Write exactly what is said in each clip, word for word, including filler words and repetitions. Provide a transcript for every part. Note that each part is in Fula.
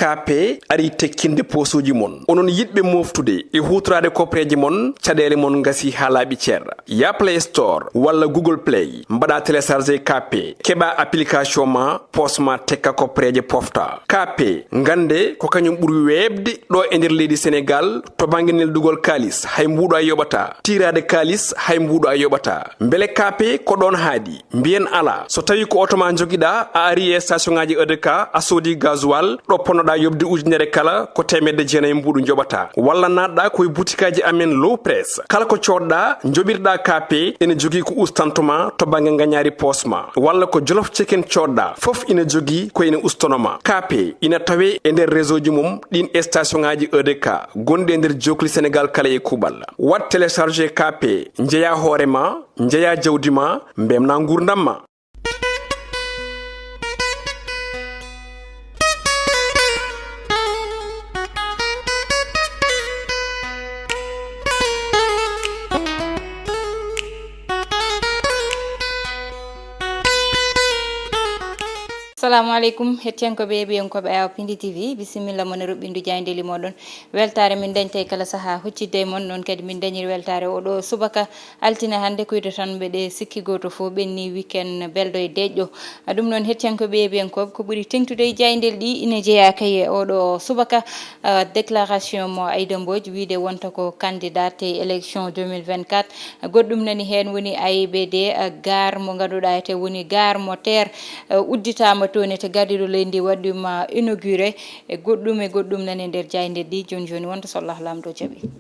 K P ari tekkinde poosuuji mon. Onon yiɗɓe mooftude e huutoraade koppareeje mon, caɗeele mon ngasii haa laaɓi cer. Yah Play Store walla Google Play, mbaɗaa télécharger K P, keɓaa application ma, poos ma tekka koppareeje pofta. K P, ngannde ko kañum ɓuri weeɓde ɗo e nder leydi Senegaal to bannge neldugol kaalis, hay mbuuɗo a yoɓataa. Tiiraade kaalis, hay mbuuɗo a yoɓataa. Mbele K P ko ɗoon haaɗi? Mbiyen alaa. So tawii ko oto ma njogiɗaa, a arii e station ŋaaji E D K, a soodii gasoil, ɗo ponnoɗaa yoɓde ujunere kala, ko teemedde jeenayi mbuuɗu njoɓataa. Walla naatɗaa ko e butikaaji amen Low Press. Kala ko coodɗaa, njoɓirɗaa K P, ene jogii ko ustanto ma to bannge ngañaari poos ma. Walla ko Jolof Chicken coodɗaa, fof ina jogii ko ene ustono ma. K P ina tawee e nder réseau ji mum ɗiin e station ŋaaji E D K gonɗi e nder jookli Senegaal kala e kuuɓal. Waɗ télécharger K P, njeyaa hoore ma, njeyaa jawdi ma, mbeltinaa nguurndam ma. Salaamu aleykum, hettiyankooɓe e ɓiyankooɓe Awa Pindi T V, bisimilla mon e ruɓɓindu jaayndeeli mooɗon. Weltaare min dañta e kala sahaa huccidde e mon, noon kadi min dañiri weltaare oɗo subaka altine hannde, kuydo tan mbeɗe sikki gooto fof ɓenni weekend belɗo e deƴƴo. A ɗum noon, hettiyankooɓe e ɓiyankooɓe, ko ɓuri teŋtude e jaayndeeli ɗi ina jeyaa kay e oɗo subaka, ah, déclaration mo Aïda Mbodj wiide wonta ko candidat e élection deux mille vingt-quatre. Goɗɗum nani heen woni A I B D, ah, gare mo ngannduɗaa ete woni gare mo terre, ah, udditaama toon ete gardiiɗo leydi ndi waɗɗum, ah, inauguré. E goɗɗum e goɗɗum nani e nder jaayndeeli ɗi. Jooni jooni wonta so Allah Laamɗo jaɓi.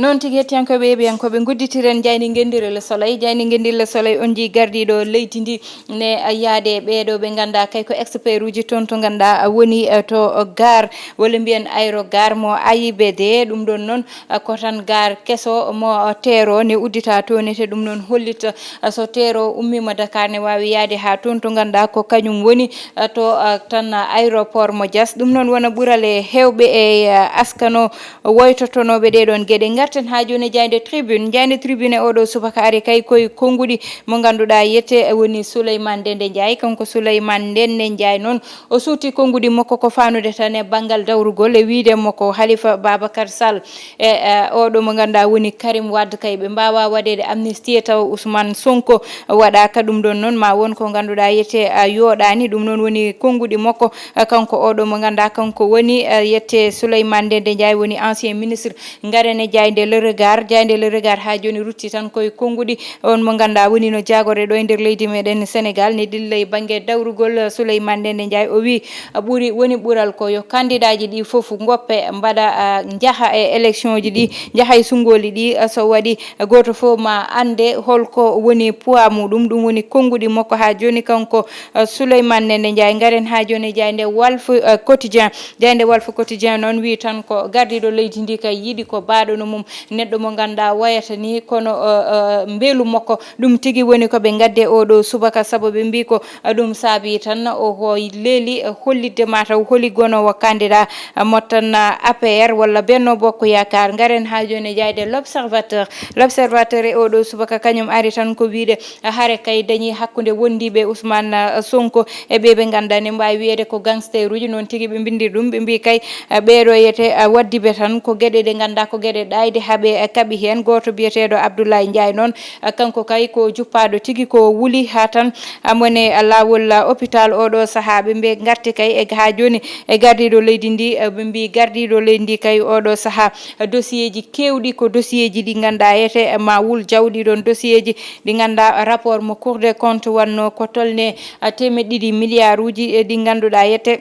Noon tigi, hettiyankooɓe e ɓiyankooɓe, ngudditiren jaaynde ngenndire Le Soleil. Jaaynde ngenndire Le Soleil, on njii gardiiɗo leydi ndi ne yaade ɓeeɗo ɓe ngannduɗaa kay ko expert uji toon to ngannduɗaa woni, eh, to gare, walla mbiyen aérogare mo A I B D. Ɗum ɗoon noon, eh, ko tan gare keso mo, eh, terre ne uddita toon ete. Ɗum noon hollit, eh, so terre ummiima Dakar ne waawi yaade haa toon to ngannduɗaa ko kañum woni, eh, to, eh, tan aéroport mo Diass. Ɗum noon wona ɓural e heewɓe e, eh, askano woytotonooɓe ɗee ɗoon geɗe. Ngarten haa jooni e jaaynde Tribune. Jaaynde Tribune e oɗo subaka ari kay koye konnguɗi mo ngannduɗaa yete woni Souleymane Ndende Ndiaye. Kanko Souleymane Ndende Ndiaye noon, o suuti konnguɗi makko ko faanude tan e banngal dawrugol e wiyde mo ko Khalifa Babacar Sall. E, e, oɗo mo ngannduɗaa woni Karim Wade kay, ɓe mbaawaa waɗeede amnistie tawa Ousmane Sonko waɗaaka. Ɗum ɗoon noon ma won ko ngannduɗaa yete, a, yooɗaani. Ɗum noon woni konnguɗi makko. Eh, kanko oɗo mo ngannduɗaa kanko woni, eh, yette Souleymane Ndende Ndiaye woni ancien ministre. Ngaren e jaaynde Le Regard. Jaaynde Le Regard haa jooni rutti tan koye konnguɗi on mo ngannduɗaa woni no jaagorɗe ɗo e nder leydi meɗen Senegaal ne dilla e bannge dawrugol, eh, Souleymane Ndende Ndiaye. O wii, eh, ɓuri, woni ɓural ko yo kandidaaji ɗi fof ngoppe mbaɗa, eh, njaha e élection ji ɗi, njaha e sunngooli ɗi, eh, so waɗi gooto fof ma annde holko woni poids muɗum. Ɗum woni konnguɗi makko haa jooni kanko, eh, Souleymane Ndende Ndiaye. Ngaren haa jooni e jaaynde Walf, eh, Quotidien. Jaaynde Walf Quotidien noon wii tan ko gardiiɗo leydi ndi kay yiɗi ko baaɗo no mum, neɗɗo mo ngannduɗaa wayata ni kono, eh, eh, mbeelu makko. Ɗum tigi woni ko ɓe ngadde oɗo subaka, sabu ɓe mbii ko, eh, ɗum saabii tan o hoy leeli, eh, hollitde mataw holi gonoowo candidat, eh, mo tan, eh, A P R walla Benno Bokk Yaakaar. Ngaren haa jooni e jaaynde L'Observateur. L'Observateur e oɗo subaka kañum ari tan ko wiide, eh, hare kay dañi hakkunde wondiiɓe Ousmane, eh, Sonko e ɓe ɓe ngannduɗaa ne mbaawi wiyeede ko gangster uji, noon tigi ɓe mbinndiri ɗum. Ɓe mbii kay, eh, ɓeeɗo yete, eh, waddiiɓe tan ko geɗe ɗe ngannduɗaa ko geɗe ɗaayde haa ɓe, eh, kaɓi heen. Gooto biyeteeɗo Abdoulaye Ndiaye noon, eh, kanko kay ko juppaaɗo tigi, ko wuli haa tan, eh, mo ne, eh, laawol, eh, hôpital oɗo sahaa. Ɓe mbi ngarti kay e haa jooni e gardiiɗo leydi ndi, eh, ɓe mbii gardiiɗo leydi ndi kay oɗo sahaa, eh, dossier ji keewɗi ko dossier ji ɗi ngannduɗaa yete, eh, ma wul jawɗi ɗoon dossier ji ɗi ngannduɗaa rapport mo Cour des comptes wannoo ko tolni, eh, teemeɗɗe ɗiɗi milliard uji, eh, ɗi ngannduɗaa yete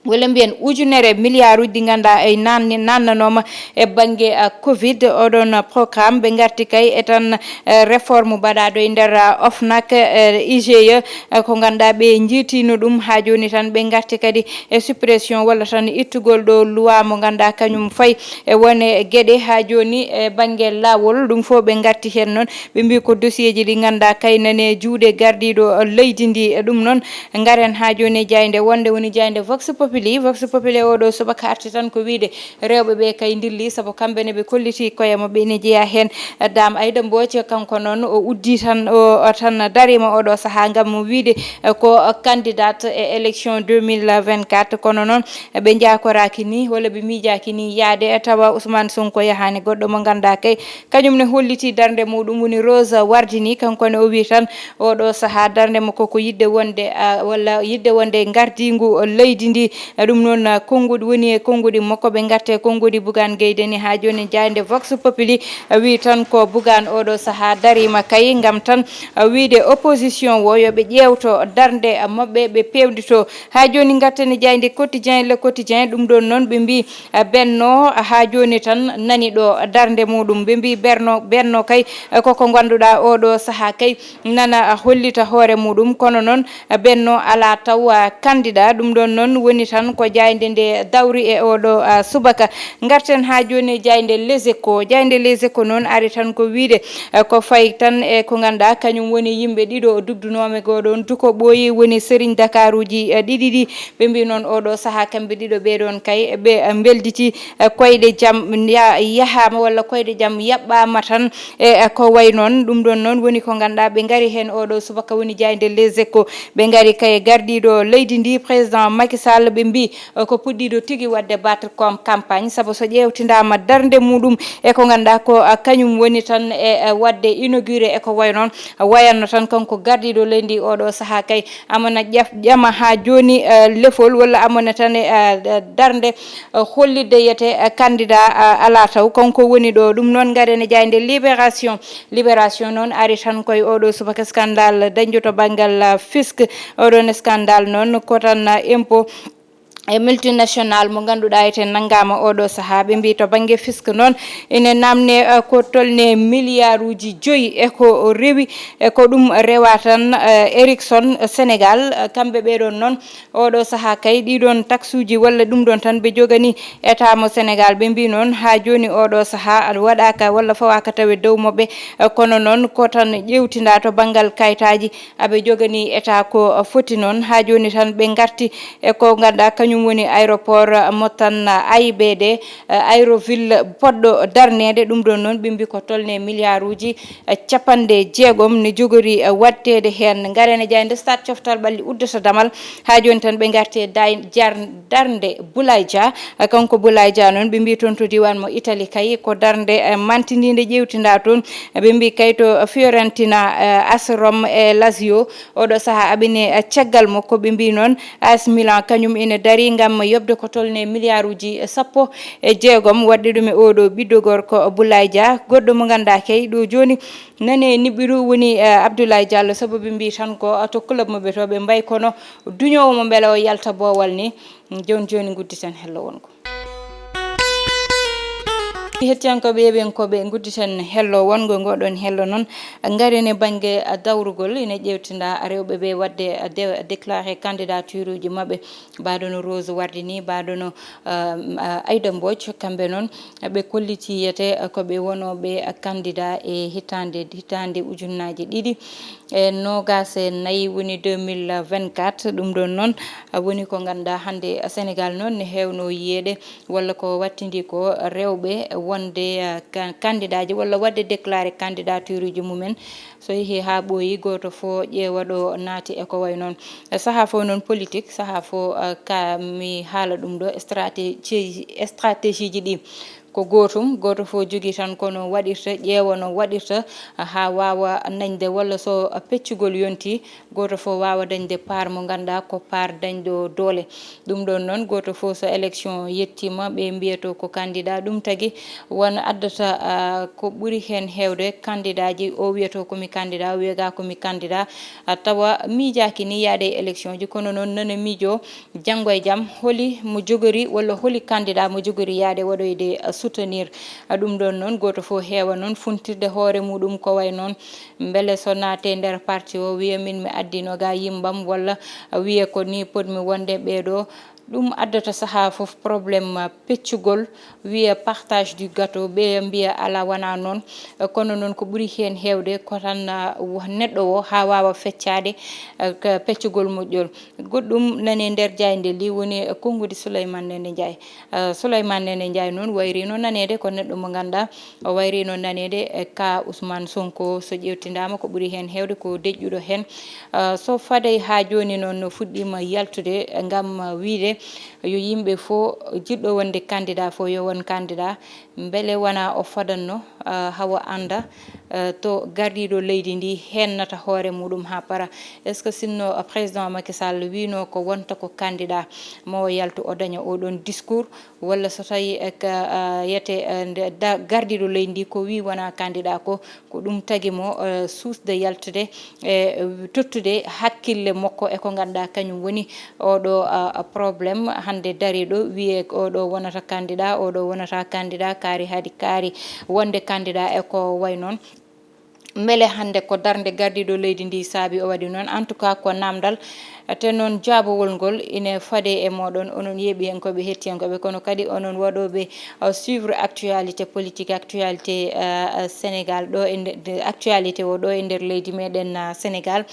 walla mbiyen ujunere milliard uji ɗi ngannduɗaa e nanni, nannanooma e bannge, eh, covid. Oɗon programme ɓe ngarti kay e tan, eh, réforme mbaɗaaɗo e nder, eh, OFNAC, eh, I G E, eh, ko ngannduɗaa ɓe njiitino ɗum haa jooni tan ɓe ngarti kadi e suppression walla tan ittugol ɗo loi mo ngannduɗaa kañum fayi e wone geɗe haa jooni e bannge laawol. Ɗum fof ɓe ngarti heen noon. Ɓe mbii ko dossier ji ɗi ngannduɗaa kay nane juuɗe gardiiɗo leydi ndi. E ɗum noon, ngaren haa jooni e jaaynde wonde woni jaaynde Vox Populi. Populi, Vox Populi oɗo subaka arti tan ko wiide rewɓe ɓe kay ndilli, sabu kamɓe ne ɓe kolliti koye maɓɓe ene jeeya heen. Dame Aïda Mbodj, kanko noon o uddi tan, o, o tan darima oɗo sahaa ngam mo wiide, eh, ko candidate e élection deux mille vingt-quatre. Kono noon, eh, ɓe njaakoraaki ni, walla ɓe miijaaki ni yaade, eh, tawa Ousmane Sonko yahaani. Goɗɗo mo ngannduɗaa kay, kañum ne holliti darnde muɗum woni Rose Wardini, kanko ne o wi tan oɗo sahaa darnde mo koko yiɗde wonde, ah, walla yiɗde wonde e ngardiingu leydi ndi. Eh, ɗum noon, ah, konnguɗi woni e konnguɗi makko, ɓe ngarte konnguɗi Bougane Gueye Dany. Haa jooni jaaynde Vox Populi, ah, wi tan ko Bougane oɗo sahaa darima kay ngam tan, ah, wiide opposition o yo ɓe ƴeewto darnde, ah, maɓɓe, ɓe peewndito. Haa jooni ngarten e jaaynde Quotidien, Le Quotidien, ɗum ɗoon noon ɓe mbi, ah, Benno, ah, haa jooni tan nani ɗo darnde muɗum. Ɓe mbi Berno, Benno kay, ah, koko ngannduɗaa oɗo sahaa kay nana, ah, hollita hoore muɗum, kono noon, ah, Benno alaa taw, ah, candidat. Ɗum ɗoon noon woni tan ko jaaynde nde dawri e oɗo, ah, subaka. Ngarten haa jooni e jaaynde Les Échos. Jaaynde Les Échos noon ari tan ko wiide, eh, ko fayi tan e ko ngannduɗaa kañum woni yimɓe ɗiɗo dugdunooɓe goo ɗoon duko ɓooyi woni sérigne Dakaruuji, eh, ɗiɗi ɗi. Ɓe mbi noon oɗo sahaa kamɓe ɗiɗo ɓee ɗoon kay ɓe, eh, mbelditi, eh, koyɗe jam ya-, yahaama walla koyɗe jam yaɓɓaama tan e, eh, ko wayi noon. Ɗum ɗoon noon woni ko ngannduɗaa ɓe ngari heen oɗo subaka woni jaaynde Les Échos. Ɓe ngari kay gardiiɗo leydi ndi, président Macky Sall, ɓe mbi, eh, ko puɗɗiiɗo tigi waɗde battre com campagne, sabu so ƴeewtindaama darnde muɗum e ko ngannduɗaa ko, ah, kañum woni tan e, eh, waɗde inauguré e ko wayi noon, wayanno tan kanko gardiiɗo leydi oɗo sahaa kay amana ƴaf-, ƴama haa jooni, eh, lefol walla amana tan e, eh, darnde, eh, hollitde yete, eh, candidat, eh, alaa taw kanko woni ɗo. Ɗum noon ngaren e jaaynde Libération. Libération noon ari tan koye oɗo subaka scandale dañjo to banngal, eh, fisc. Oɗon scandale noon ko tan, eh, impôt e multinational mo ngannduɗaa ete nanngaama oɗo sahaa. Ɓe mbi to bannge fisc noon ene naamne, eh, ko tolne milliarduuji joyi e ko rewi, e ko ɗum rewa tan, eh, Ericsson Sénégal, eh, kamɓe ɓee ɗoon noon oɗo sahaa kay ɗii ɗoon taxuuji walla ɗum ɗoon tan ɓe jogani état mo Sénégal. Ɓe mbi noon haa jooni oɗo sahaa waɗaaka walla fawaaka tawe dow maɓɓe, eh, kono noon ko tan ƴeewtindaa to banngal kayitaaji aɓe jogani état ko foti noon. Haa jooni tan ɓe ngarti e ko ngannduɗaa kañum woni aéroport mo tan A I B D, eh, Aéroville poɗɗo darneede. Ɗum ɗoon noon ɓe mbi ko tolne milliarduuji, eh, capanɗe jeegom ne jogori, eh, waɗteede heen. Ngaren e jaaynde Stade coftal ɓalli uddata damal. Haa jooni tan ɓe ngarti e day-, jar-, darnde Boulaye Dia. Eh, kanko Boulaye Dia noon ɓe mbi toon to diiwaan mo Italie kay ko darnde, eh, mantindiinde ƴeewtindaa toon. Eh, ɓe mbi kay to Fiorentina, eh, A S Rome e Lazio. Oɗo sahaa aɓine, eh, caggal makko. Ɓe mbi noon A S Milan kañum ina darii ngam yoɓde ko tolne milliarduuji sappo e jeegom waɗde ɗum e oɗo ɓiɗɗo gorko Boulaye Dia. Goɗɗo mo ngannduɗaa kay ɗo jooni nane niɓɓiru woni, eh, Abdoulaye Diallo, sabu ɓe mbi tan ko to club maɓɓe to ɓe mbayi kono duñoowo mo mbele o yalta boowal ni. Jooni jooni ngudditen hello wongo. Hettiyankooɓe yeɓenkooɓe, ngudditen hello wongo. Ngoɗon hello noon ngaren e bannge dawrugol, ina ƴeewtinda rewɓe ɓe waɗde de-, déclaré candidatureji maɓɓe. Mbaɗono Rose Wardini, mbaɗono, ah, ah, Aïda Mbodj, kamɓe noon ɓe kolliti yete ko ɓe wonooɓe candidat e hitaande, hitaande ujunnaaji ɗiɗi e noogaas e nayi woni deux mille vingt-quatre. Ɗum ɗoon noon, ah, woni ko ngannduɗaa hannde Sénégal noon ne heewno yiyeede walla ko wattindi ko rewɓe wonde, ah, ka-, candidaaji walla waɗde déclaré candidatureji mumen. So yehii haa ɓooyi, gooto fof ƴeewa ɗo naati e ko wayi noon. Sahaa fof noon politique, sahaa fof, ah, ka mi haala ɗum ɗo, stratégie, stratégie ji ɗi. Ko gootum, gooto fof jogii tan ko no waɗirta, ƴeewa no waɗirta, ah, haa waawa dañde, walla so peccugol yontii, gooto fof waawa dañde part mo ngannduɗaa ko part dañɗo doole. Ɗum ɗoon noon, gooto fof so élection yettiima, ɓe mbiyato ko candidat. Ɗum tagi won addata, ah, ko ɓuri heen heewde candidaaji. O wiyato ko mi candidat, o wiya ga ko mi candidat. Ah, tawa miijaaki ni yaade e élection ji, kono noon nana miijo janngo e jam holi mo jogori walla holi candidat mo jogori yaade waɗoyde, ah, soutenir. Ah, ɗum ɗoon noon, gooto fof heewa noon funtirde hoore muɗum ko way noon. Mbele so naate nder parti o, wiya min mi addino ga yimɓam, walla wiya ko ni potmi wonde ɓeeɗo. Ɗum addata sahaa fof problème, uh, peccugol, wiya partage du gâteau, ɓe mbiya alaa, wonaa noon. Uh, kono noon ko ɓuri heen heewde ko tan, uh, wo-, neɗɗo o haa waawa feccaade, uh, ka peccugol moƴƴol. Goɗɗum nani e nder jaaynde li woni, uh, konngudi Souleymane Ndéné Ndiaye. Uh, Souleymane Ndéné Ndiaye noon wayri no naneede ko neɗɗo mo ngannduɗaa o wayri no naneede e ka Ousmane Sonko, so ƴeewtindaama ko ɓuri heen heewde ko deƴƴuɗo heen. Uh, so fadey haa jooni noon no fuɗɗiima yaltude ngam, uh, wiyde yo yimɓe fof jiɗɗo wonde candidat fof yo won candidat, mbele wonaa o fadanno, uh, hawa annda, uh, to gardiiɗo leydi ndi heennata hoore muɗum haa para. Est-ce que sinno, uh, président Macky Sall wiino ko wonta ko candidat mo o yaltu o daña oɗon discours, walla so tawi e ka, uh, yete, uh, nde da-, gardiiɗo leydi ndi ko wi wonaa candidat ko, ko ɗum tagi mo, uh, suusde yaltude e tottude hakkille makko e ko ngannduɗaa kañum woni oɗo, uh, problème hannde dariiɗo wiye oɗo wonata candidat, oɗo wonata candidat, kaari hadi kaari wonde candidat e ko way noon. Mbele hannde ko darnde gardiiɗo leydi ndi saabi o waɗi noon? En tout cas, ko namdal. Te noon jaabowol ngol ine fade e mooɗon, onon yeeɓiyankooɓe, hettiyankooɓe, kono kadi onon waɗooɓe, uh, suivre actualité politique, actualité, uh, uh, Sénégal, ɗo e nde-, nde-, actualité o ɗo e nder leydi meɗen, uh, Sénégal.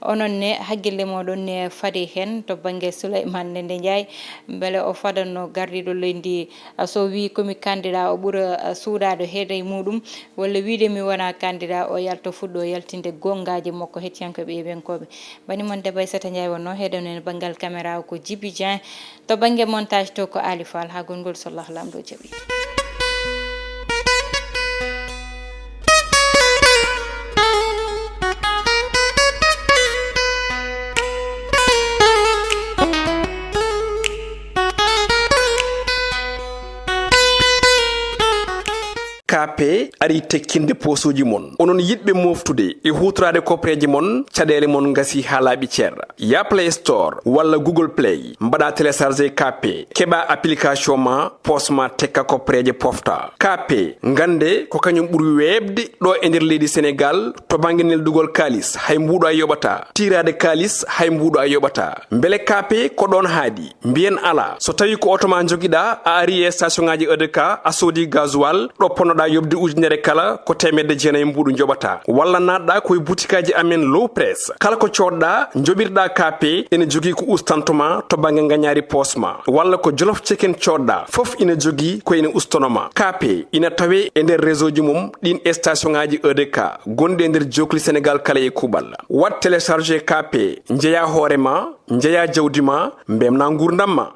Onon ne, hakkille mooɗon ne fade heen to bannge Souleymane Ndéné Ndiaye, mbele o fadanno gardiiɗo leydi ndi, uh, so wi komi candidat, o ɓura, uh, suuɗaade heede e muɗum, walla wiide mi wona candidat, o yalta fuɗɗo yaltinde gongaaji makko. Hettiyankooɓe, yeeɓiyankooɓe, bani mon Debbo Aissata Ndiaye wonno heedano en banngal caméra o ko Djiby Dieng, to bannge montage to ko Ali Fall, haa gonngol so Allah Laamɗo jaɓi. K P arii tekkinde poosooji mon. Onon yiɗɓe mooftude e huutoraade koppareeji mon, caɗeele mon ngasii haa laaɓi cer. Yah Play Store walla Google Play, mbaɗaa télécharger K P, keɓaa application ma, poos ma tekka koppareeje pofta. K P, ngannde ko kañum ɓuri weeɓde ɗo e nder leydi Senegaal to bannge neldugol kaalis, hay mbuuɗu a yoɓataa. Tiiraade kaalis, hay mbuuɗu a yoɓataa. Mbele K P ko ɗoon haaɗi? Mbiyen alaa. So tawii ko oto ma njogiɗaa, a arii e station ŋaaji E D K, a soodii gasoil, ɗo ponnoɗaa yoɓde ujunere kala, ko teemedde jeenayi mbuuɗu njoɓataa. Walla naatɗaa ko e butikaaji amen Low Press. Kala ko coodɗaa, njoɓirɗaa K P, ene jogii ko ustanto ma to bannge ngañaari poos ma. Walla ko Jolof Chicken coodɗaa, fof ina jogii ko ene ustono ma. K P ina tawee e nder réseau ji mum ɗiin e station ŋaaji E D K gonɗi e nder jookli Senegaal kala e kuuɓal. Waɗ télécharger K P, njeyaa hoore ma, njeyaa jawdi ma, mbeltinaa nguurndam ma.